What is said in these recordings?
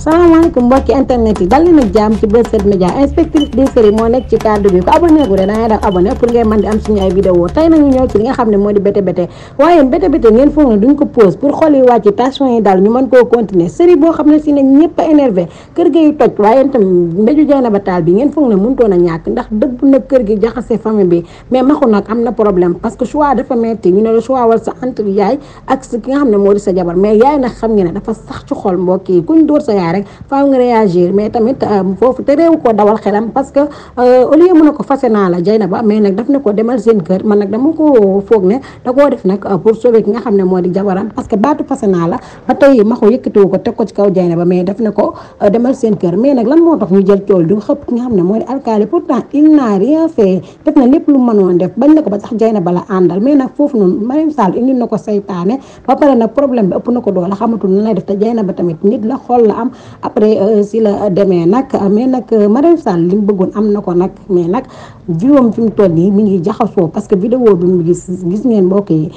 salaamaaleykum mbokki internet yi dal leen ak jàmm ci Buzz 7 Media inspectrice des séries moo nekk ci cadre bi ku abonné gu de da ngay def abonné pour ngay mën di am suñu ay vidéo tey nag ñu ñëw ci li nga xam ne moo di bété bété waaye bété bété ngeen foog ne duñ ko pause pour xool yi wàcc tension yi daal ñu mën koo continuer série boo xam ne si ne ñëpp a énervé kër gi yu toj waaye itam mbéju Dieynaba Tall bi ngeen foog ne mënutoon a ñàkk ndax dëbb na kër gi jaxase famille bi mais maxu nag am na problème parce que choix dafa metti ñu ne la choix wal sa entre yaay ak ki nga xam ne moo di sa jabar mais yaay nag xam ngeen ne dafa sax ci xol mbokk yi kuñ dóor sa yaay rek faaw nga réagir mais tamit foofu te réew ko dawal xelam parce que au lieu mu ne ko fase naa la Dieynaba mais nag daf ne ko demal seen kër man nag dama ko foog ne da koo def nag pour sauver ki nga xam ne moo di jabaram parce que baatu fase naa la ba tey ma ko yëkkatiwu ko teg ko ci kaw Dieynaba mais daf ne ko demal seen kër mais nag lan moo tax ñu jël tool du xëpp ki nga xam ne moo di alkaali pourtant il n'a rien fait def na lépp lu mënoon def bañ na ko ba sax Dieynaba la àndal mais nag foofu noonu Marième Sall indi na ko saytaane ba pare nag problème bi ëpp na ko doole xamatul na lay def te Dieynaba tamit nit la xool la am après si la demee nag mais nag Marième Sall li mu bëggoon am na ko nag mais nag jiwam fi mu toll nii mi ngi jaxasoo parce que vidéo bi mu gis ngeen mbokk yi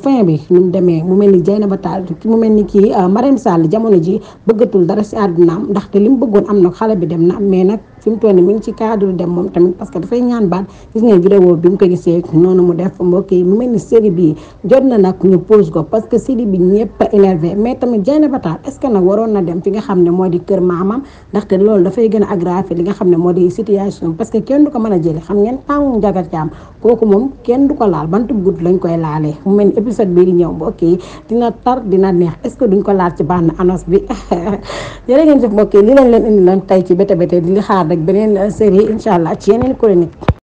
fin bi ni mu demee mu mel ni Dieynaba Tall mu mel ni kii Marième Sall jamono ji bëggatul dara si àddunaam ndaxte li mu bëggoon am na xale bi dem na mais nag fi mu toll nii mi ngi ci cadre dem moom tamit parce que dafay ñaan baat gis ngeen vidéo bi mu ko gisee noonu mu def mbokk yi mu mel ni série bi jot na nag ñu pause ko parce que série bi ñëpp a énervé mais tamit Dieynaba Tall est-ce que nag waroon na dem fi nga xam ne moo di kër maamam ndaxte loolu dafay gën a aggraver li nga xam ne moo di situation parce que kenn du ko mën a jëlee xam ngeen tàngu Njaga Caam kooku moom kenn du ko laal bant bu gudd lañ koy laalee mu mel ni épisode bii di ñëw mbokk yi dina tar dina neex est-ce que duñ ko laal ci bande annonce bi jërë ngeen jëf mbokk yi li leen indi loon tey ci bété bété di li xaar rek beneen série incha allah ci yeneen chronique